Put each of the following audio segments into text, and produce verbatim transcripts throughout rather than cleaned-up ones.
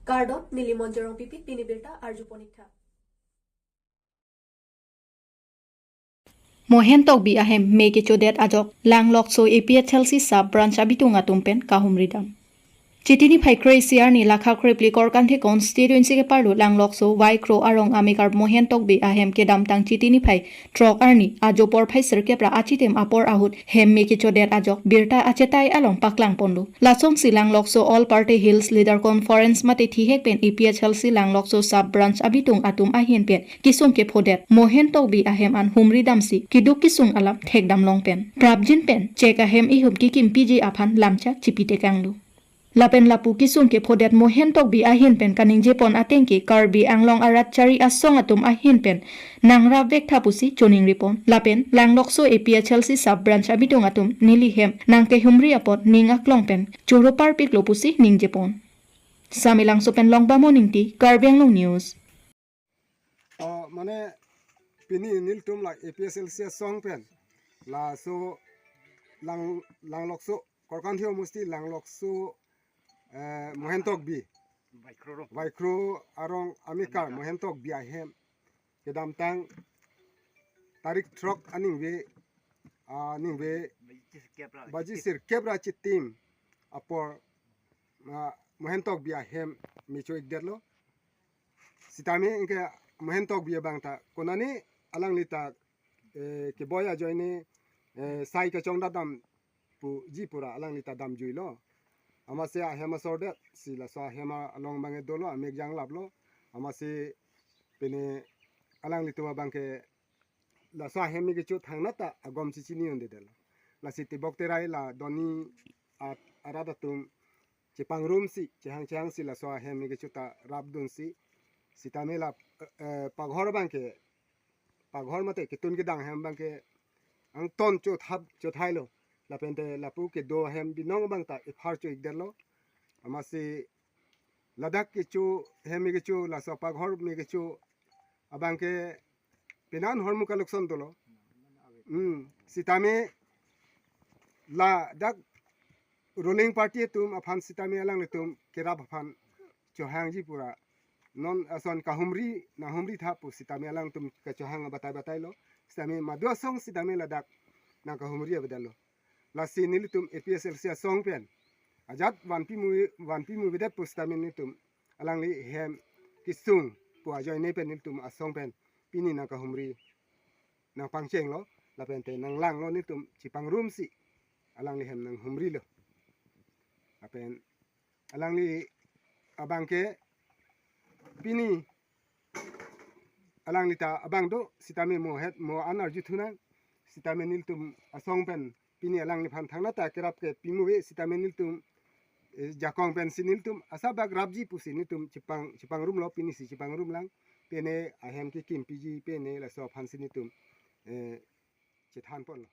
Kardom, neli Monjorong Pipit, pini birta arju ponik tha. Mohen Tokbi ahem me kechodet ajok Langlokso A P H L C sub branch abitung atum pen kahumri dam. Chiti niphai kre-isi arni lakha krepli Korkanthi constituency keparlo Langlokso Vaikro arong amekar Mohen Tokbi ahem kedamtang chiti niphai throk arni ajo porphai sirkep ra achitim apor ahut hem me kechodet ajok birta achetai along paklang ponlo. Lasonsi Langlokso All Party Hills Leader Conference mate thihek pen A P H L C Langlokso sub branch abitung atum ahin pen kisung kephodet Mohen Tokbi ahem an humri damsi keduk kesung alam thekdam long pen prapjin pen chek ahem ihum kekim piji aphan lamchak chipitekanglo. Lapen lapu kisung kephodet Mohen Tokbi ahin pen kaningje pon ateng ke Karbi Anglong arat chari asong atum ahin pen nangrap vek tha pusi choningri pon. Lapen Langlokso A P H L C sub branch abitung atum neli hem nangkehumri apot ning aklong pen choro parpiklo pusi ningje pon. Samelangso pen Longbamon Ingti, Karbi Anglong News. Oh, mane pini nelitum la A P H L C asong pen laso Lang Langlokso Korkanthi Homosti Langlokso, eh, Mohen Tokbi Vaikro arong amekar Mohen Tokbi ahem kedamtang tarik throk aningve, ah, ningve baji sirkep ra chitim apor, ah, Mohen Tokbi ahem me cho-ikdetlo. Sitame anke Mohen Tokbi abang ta konane alangli ta, eh, keboi ajoine, eh, sai kachongdat dam puji pura alangli ta damjuilo. Amatsi ahem asordetsi laso ahem along abang dolo, amek janglaplo. Amatsi pini alanglitum abang ke laso ahem me kecho thangnat ta agom si chini-un-edetlo. Lasi tebok terai la doni at arat atum chepangrumsi, chehang chehangsi laso ahem me kecho ta rapdunsi. Sitame la, eh, paghor abang ke, paghor mate ketun kedang ahem abang ke angton chothap chothailo. Lapente lapu kedo ahem binong abang ta ephar cho-ikdetlo. Amatsi ladak kecho, hem me kecho, laso paghor me kecho abang ke penan hormu kalukson dolo. Hmm, sitame ladak ruling party atum aphan sitame alanglitum kerap aphan chohangji pura non ason kahumri, nanghumri tha pu sitame alangtum kachohang abatai batailo. Sitame madu asong sitame ladak nangkahumri avedetlo. Lasi nelitum A P H L C asong pen ajat vanpi mu, vanpi mu avedet pu sitame nelitum alangli hem kisung pu ajoine pen nelitum asong pen pini nangkahumri nangpangchenglo, lapente nanglanglo, nelitum chepangrumsi alangli hem nanghumrilo. Lapen alangli abang ke pini alangli ta abang do sitame mo het mo an arju thunang, sitame nelitum asong pen pini alangliphan thangnat ta kerap kepi mu ave, sitame nelitum, eh, jakong pensi nelitum asabak rapji pusi nelitum chepang, chepangrumlo, pinisi chepangrumlang. Pine ahem kekim piji pine laso aphansi nelitum, eh, chethan ponlo.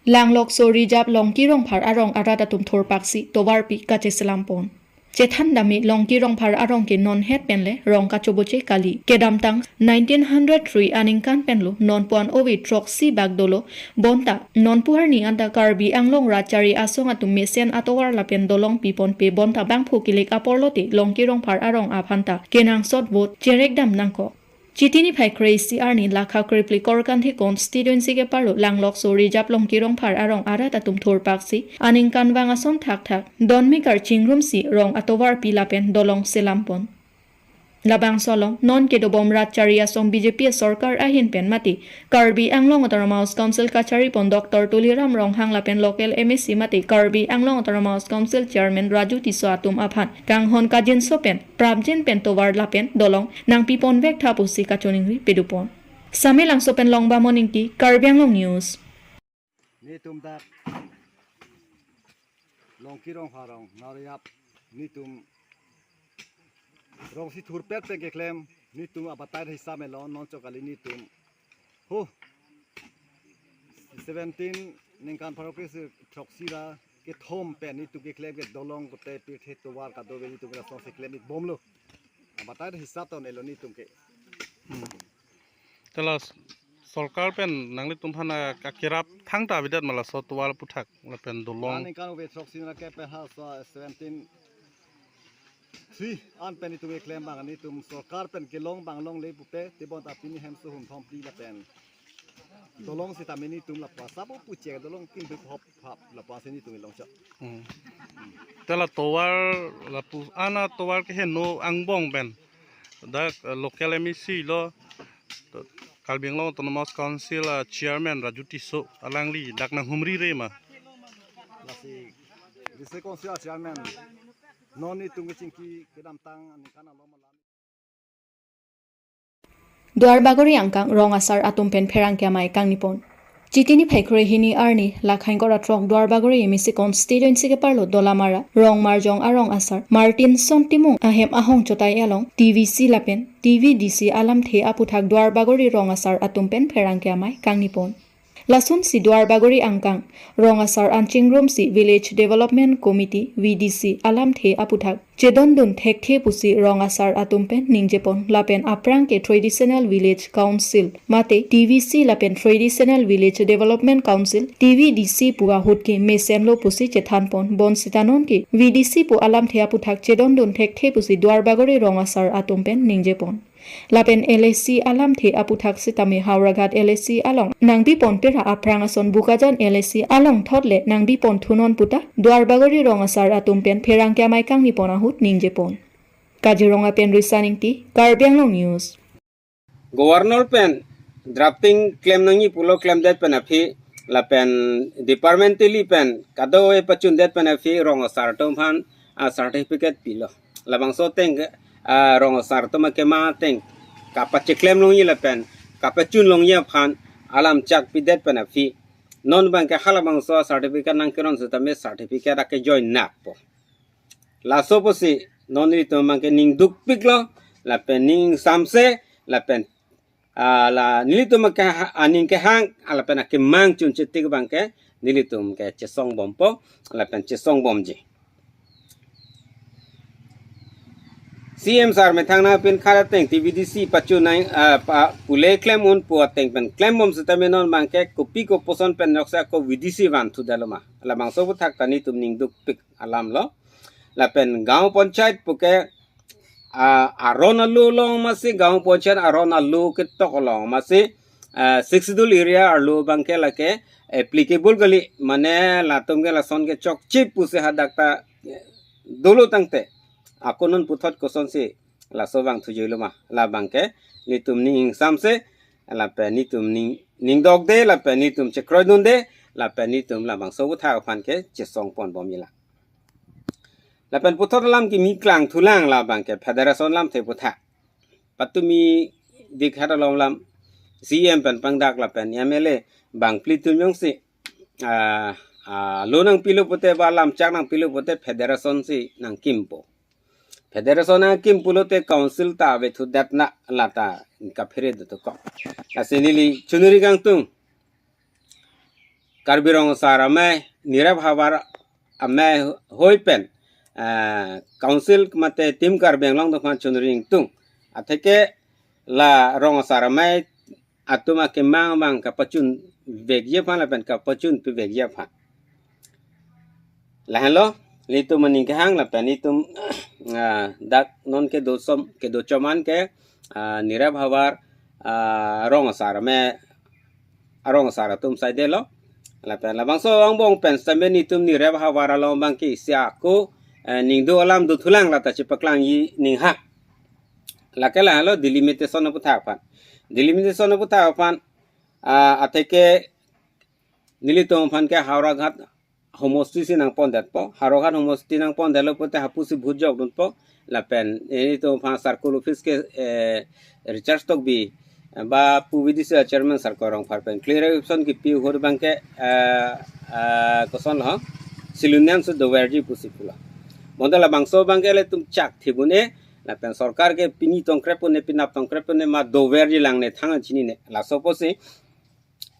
Langlokso Rijap Longki Rongphar arong arat atum thurpaksi tovarpi kacheselam pon. Chethan dami Longki Rongphar arong ke non het penle rong kachoboche kali. Kedamtang nineteen hundred three aningkan penlo non puan ove throksi bak dolo, bonta non pu arni anta Karbi Anglong rat chari asong atum mesen atovar lapen dolong piponpe, bonta bangphu kilik aporlote Longki Rongphar arong aphanta kenangsot vote cherekdam nangkok. Chiti niphai kre-isi arni lakha krepli Korkanthi constituency keparlo Langlokso Rijap Longki Rongphar arong arat atum thurpaksi aningkanvang ason thakthak don mekar chingrumsi rong atovarpi lapen dolong selam pon. Labangso along non kedobom rat chari asong B J P sorkar ahin pen mate Karbi Anglong Autonomous Council kachari pon Doctor Tuliram Ronghang lapen local M A C mate Karbi Anglong Autonomous Council Chairman Raju Tisso atum aphan kanghon kajinso pen prapjin pen tovar lapen dolong nangpipon vek tha pusi kachoningri pedupon. Samelangso pen Longbamon Ingti, Karbi Anglong News. Netum dak Longki Rongphar arong, Nauriap, netum rongsi thurpet pen keklem, netum abatai hisap melo, non chokali netum. Ho, seventeen ningkan pharo kre-isi throksi ra kethom pen netum keklem ke dolong kote pirthe tovar kadokave netum ke lasonsi klem-ik bomlo. Abatai hisap ton elo netum ke. Hmm. Telos. Sorkar pen nanglitum aphan a, akerap thangta avedet ma laso tovar aputhak lapen dolong? Aningkan ove throk sin ra ke pen ha so seventeen three an pen itum keklem abang, itum sorkar pen kelong abang longle pupe, tebonta pini hem so hum thom phli lapen dolong sitame itum lapu asap puchek dolong kim hip hop hap lapu asin itum ilong chok. Hmm. Te la tovar lapu ana tovar keheno angbong pen dak, eh, local M A C lo, to, Karbi Anglong Autonomous Council, ah, Chairman Raju Tisso alangli dak nanghumri re ma? Lasi District Council Chairman non itum kechingki kedamtang aningkan along malam. Duarbagori angkang rong asar atum pen pherangke amei kangnipon. Chiti niphai kre-hini arni, lakhai ingkoi ra throk Duarbagori M A C constituency keparlo Dolamara, Rongmarjong arong asar Martinson Timung ahem ahong chotai along T V C lapen T V D C alamthe aputhak Duarbagori rong asar atum pen pherangke amei kangnipon. Lasonsi Duarbagori angkang rong asar an chingrumsi Village Development Committee, V D C, alamthe aputhak chedondun thekthe pusi rong asar atum pen ningjepon lapen aphrang ke Traditional Village Council mate T V C lapen Traditional Village Development Council, T V D C pu ahut ke mesenlo pusi chethanpon, bonsita non ke V D C pu alamthe aputhak chedondun thekthe pusi Duarbagori rong asar atum pen ningjepon. Lapen L A C alamthe aputhak sitame Howraghat L A C along nangpipon pera aphrang ason Bokajan L A C along thot le nangpipon thunon puta Duarbagori rong asar atum pen pherangke amei kangnipon ahut ningjepon. Kaziranga pen Risan Ingti, Karbi Anglong News. Governor pen drafting klem nangji pulo klemdet pen aphi lapen departmentally pen kado-e pachundet pen aphi rong asar atum aphan a certificate pilo. Labangso ateng, ah, rong asar atum akema ateng kapacheklem longji lapen kapachun longji aphan alam chak pidet pen aphi non abang ke halabangso certificate nangkeron sitame certificate ake join nakpo. Laso pusi non nelitum abang ke ning dukpiklo lapen ning samse lapen, ah, la nelitum ke ha-, aning kehang, ah, lapen akemang chunchetik abang ke nelitum ke chesong bompo lapen chesong bomji. C M sir methang nangpin khara ateng T V D C pachun nang, ah, pa, pule klem un pu ateng pen klem bom sitame non abang ke kopi koposon pen noksa ko V D C van thu dalo ma. Labangso aputhak ta nelitum ning dukpik alam lo. Lapen gaon panchayat puke, ah, aron alo along masi, gaon panchayat aron alo ketok along masi, ah, Sixth Schedule area arlo abang ke lake applicable kali, mane latum ke lason ke chokche pusi hadak ta, eh, dolo tangte ako non puthot kosonsi laso abang thujuilo ma, labang ke nelitum ning ingsamse lapen nelitum ning, ning dokde lapen nelitum chekroidunde lapen nelitum labangso aputhak aphan ke chesong pon bomji la. Lapen puthot alam kimi klang thulang labang ke federation lamthe aputhak. Patumi dik hat along lam C M pen pangdak lapen M L A bang plitum jongsi, ah, ah, lo nangpilo pute ba lam chak nangpilo pute federation si nangkimpo. Federation nangkim pulote council ta ave thudet na lata kaphere do to kok. Lasi neli chonuri kangtung Karbi Rong Asar Amei, Nirav Havar Amei hoi pen, eh, council mate Team Karbi Anglong atum aphan chonuri ingtung. Atheke la Rong Asar Amei atum akemang abang kapachun vekji aphan lapen kapachun pivekji aphan. Lahenlo, nelitum aning kehang lapen nelitum, ah, dak non kedo som, kedo choman ke, ah, Nirav Havar, ah, Rong Asar Amei, arong asar atum saidelo. Lapen labangso angbong pen sitame nelitum Nirav Havar along abang ke isi ako, eh, ning do alam do thulang lata chepaklangji ning ha. Lake lahelo delimitation aputhak aphan. Delimitation aputhak aphan, ah, atheke nelitum aphan ke Howraghat homosti si nangpondetpo. Howraghat homosti nangpondetlo pute hapusi vote jokdunpo. Lapen, eh, nelitum aphan circle office ke, eh, Richard Tokbi, eh, ba pu V D C chairman sir ko rong pharpen clarification kipi ahut abang ke, eh, eh, kosonlo, silunian si doverji pusi pulo. Bonta labangso abang ke ilitum chak thibun-e, lapen sorkar ke pini tongkrep un-e, penap tongkrep un-e ma doverji langne thang chinine. Laso pusi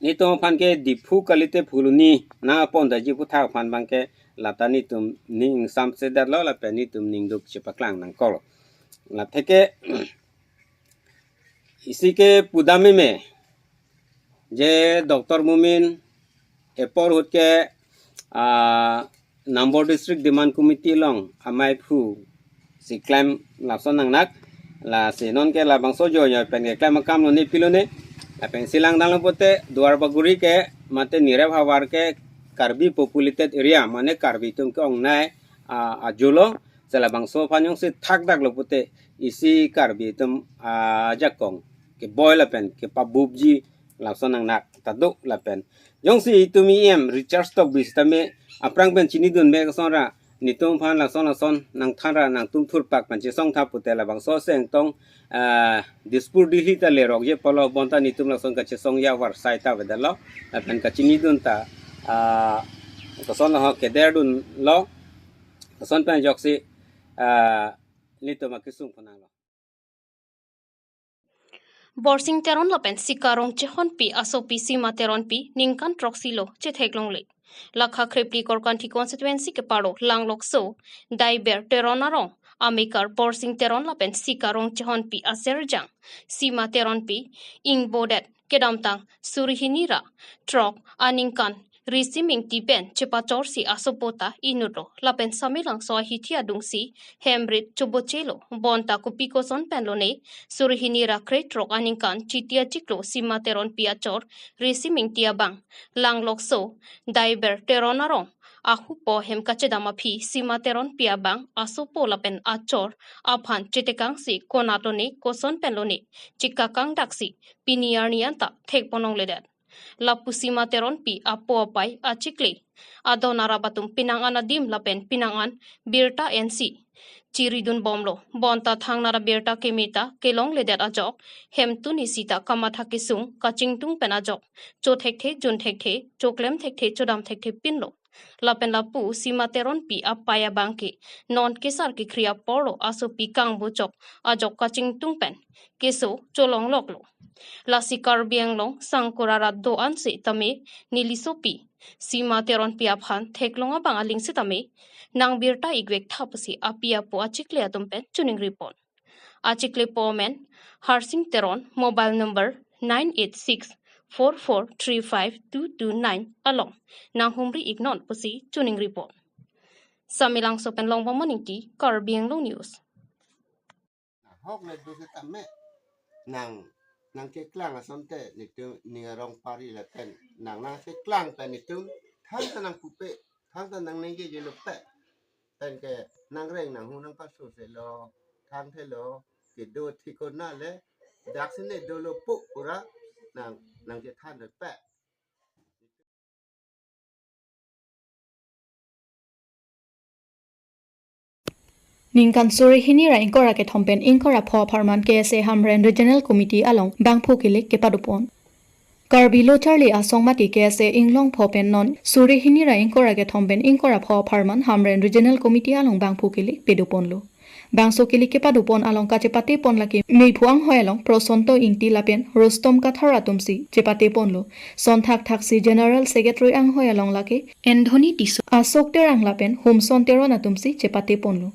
nelitum aphan ke Diphu kalite Phuloni nangpondetji aputhak aphan abang ke lata nelitum ning ingsamsedetlo lapen nelitum ning duk chepaklang nangkoklo. Latheke isi ke pudam meme Je Doctor Momin apor ahut ke, ah, Nambor District Demand Committee along amei aphu si klem lason nangnak. Lasi non ke labangso ajoine pen keklem akam lo ne pilo ne. Lapen si langdamlo pute Duar Bagori ke mate nirep havar ke Karbi populated area, mane Karbi atum ke-ongnei, ah, ajo lo. Si labangso aphan jongsi thakdaklo pute isi Karbi atum, ah, ajakong keboi lapen kepabupji lason nangnak ta do lapen. Jongsi itum E M Richard Tokbi sitame aphrang pen chinidun me kosonra netum aphan lason lason nangthanra nangtum thurpak pen chesong tha pute labangso aseng tong, ah, Dispur Delhi ta lerokje pulo bonta netum lason kachesong ya varsai ta avedetlo lapen kachinidun ta, ah, koson lo ho kederdunlo koson pen ajoksi, ah, netum akesung phananglo. Borsing Teron lapen Sika Rongchehonpi asopi Sima Teronpi ningkan throksi lo chetheklongle. Lakha krepli Korkanthi constituency kepado Langlokso, Daiber Teron arong amekar Borsing Teron lapen Sika Rongchehonpi aserjang Sima Teronpi ingbodet kedamtang suri hini ra throk aningkan Risim Ingti pen chepachorsi asopo ta inutlo lapen Samelangso ahithi adungsi hem rit chobochelo. Bonta kopi koson pen lone suri hini ra krethrok aningkan Chiti achiklo Sima Teronpi achor Risim Ingti abang Langlokso, Daiber Teron arong ahupo hem kachedam aphi Sima Teronpi abang asopo lapen achor aphan chetekangsi konat lone koson pen lone chekakangdaksi pini arni anta thekponlongledet. Lapu Sima Teronpi apo apei achikle adon arap atum penang an adim lapen penang an birta ensi chiridunbomlo. Bonta thangnat abirta keme ta kelongledet ajok hemtun isi ta kamatha kesung kachingtung pen ajok chothekthe, junthekthe, choklem thekthe, chodam thekthe pinlo. Lapen lapu Sima Teronpi apei abang ke non kesar kekhri apor lo asopi kangbuchok ajok kachingtung pen keso cholongloklo. Lasi Karbi Anglong sangkur arat do-an setame neli sopi Sima Teronpi aphan theklong abang aling setame nangbirta ikvek tha pusi api apo achikle atum pen choningripon. Achiklepo amen Harsing Teron, mobile number nine eight six four four three five two two nine along nanghumri iknon pusi choningripon. Samelangso pen Longbom Ingti, Karbi Anglong News. Nahok le do setame nang, nangkeklang asonte netum ning arong pari lapen nang nangkeklang pen netum thangta nangpupe, thangta nangningjejelope. Pen ke nangreng nanghu nangpasoselo, thangthelo, kedo thikona le daksi ne dolo pu pura nang, nangchethanrepe. Ningkan suri hini ra ingkoi ra kethom pen ingkoi ra pho apharman K S A Hamren Regional Committee along bangphu kilik kepadopon. Karbi Lo Charli Asong mate K S A inglongpho pen non suri hini ra ingkoi ra kethom pen ingkoi ra pho apharman Hamren Regional Committee along bangphu kilik pedoponlo. Bangso kilik kepadopon along kachepatepon lake meiphu anghoi along Prosonto Ingti lapen Rustom Kathar atumsi chepateponlo. Sonthak thaksi General Secretary anghoi along lake Anthony Tisso, Asok Terang lapen Humson Teron atumsi chepateponlo.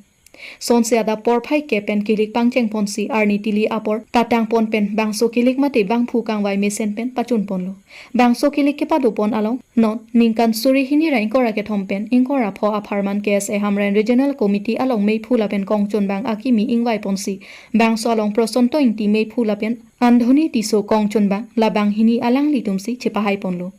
Sonsi adap porphai kep pen kilik pangchengponsi arni tili apor katangpon pen bangso kilik mate bangphu kangvai mesen pen pachunponlo. Bangso kilik kepadopon along non ningkan suri hini ra ingkoi ra kethom pen ingkoi ra pho apharman K S A Hamren Regional Committee along meiphu lapen kongchunbang akimi ingvaiponsi bangso along Prosonto Ingti meiphu lapen Anthony Tisso kongchunbang, labang hini alanglitumsi chepahaiponlo.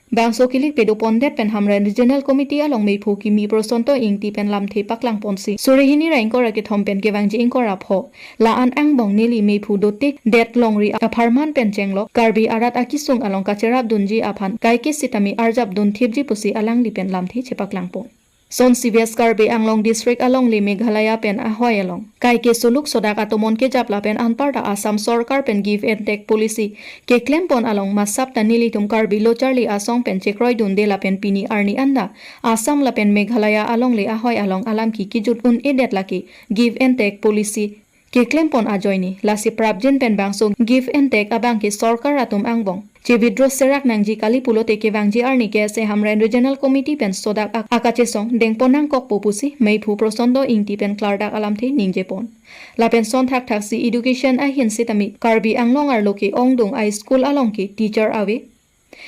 Bangso kilik pedopondet pen Hamren Regional Committee along meiphu kimi Prosonto Ingti pen lamthe paklangponsi suri hini ra ingkoi ra kethom pen kevangji ingkoi ra pho la-an angbong neli meiphu dotik det longri apharman pen chenglok Karbi arat akesung along kacherapdunji aphan kaike sitame arjapdun thipji pusi alangli pen lamthe chepaklangpon. Sonsi West Karbi Anglong District alongle Meghalaya pen ahoi along kaike suluk sodak atomon kejap lapen anparta Assam sorkar pen give and take policy keklempon along masap ta nelitum Karbi Lo Charli Asong pen chekroidunde lapen pini arni anta Assam lapen Meghalaya alongle ahoi along alam ki kejut un-edet lake give and take policy keklempon ajoine. Lasi prapjin pen bangso give and take abang ke sorkar atum angbong che-withdraw serak nangji kali pulote kevangji arni K S A Hamren Regional Committee pen sodak ak-, akachesong dengpon nangkokpo pusi meiphu Prosanto Ingti pen klardak alamthe ningjepon. Lapen son thakthaksi education ahin sitame Karbi Anglong arlo ke-ongdung a-school along ke teacher ave,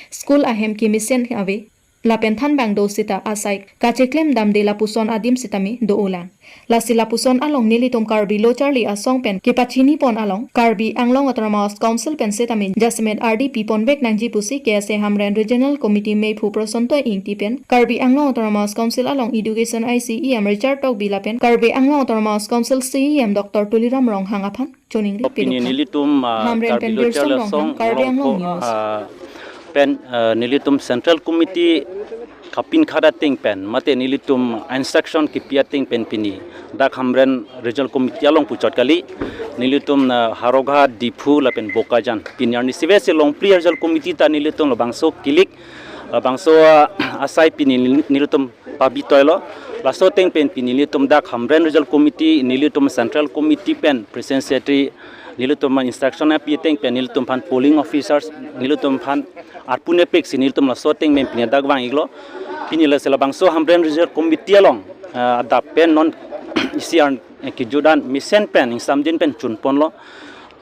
school ahem kemesen ave. Lapen thanbang do seta asai kacheklem damde lapuson adim sitame do-olang. Lasi lapuson along nelitum Karbi Lo Charli Asong pen kepachinipon along Karbi Anglong Autonomous Council pen sitame jasemet ardi pipon vek nangji pusi K S A Hamren Regional Committee meiphu Prosanto Ingti pen Karbi Anglong Autonomous Council along Education a-C E M Richard Tokbi lapen Karbi Anglong Autonomous Council C E M Doctor Tuliram Ronghang aphan choningri. Pini pidokha. Nelitum, ah, Hamren Karbi pen Lo Charli Birsong Ronghang, Asong Karbi Anglong News. Ah, pen, ah, nelitum Central Committee kapinkhat ateng pen, mate nelitum instruction kipi ateng pen pini dak Hamren Regional Committee along puchot kali, nelitum, ah, Howraghat, Diphu lapen Bokajan. Pini arni sivesi longpli Regional Committee ta nelitum labangso kilik, labangso, ah, asai pini nelitum pabitoilo. Laso ateng pen pini nelitum dak Hamren Regional Committee, nelitum Central Committee pen President Secretary, nelitum instruction api ateng pen nelitum aphan polling officers, nelitum aphan arpu nepik si nelitum laso ateng pen pini dak vang-iklo. Pini lasi labangso Hamren Regional Committee along, ah, adap pen non isi ar, eh, kejut an mesen pen, ingsamjin pen chunponlo.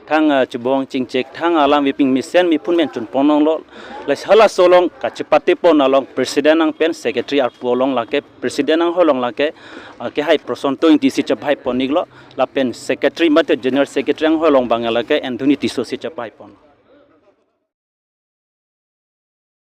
Thang, ah, chibong chingchek, thang alam veping mesen mephun pen chunpon longlo. Lasi halaso along kachepatepon along President nang pen Secretary arpu along lake, President nanghoi along lake, ah, kehai Prosanto Ingti si chephaipon-iklo. Lapen Secretary mate General Secretary nanghoi along abang lake Anthony Tisso si chephaipon.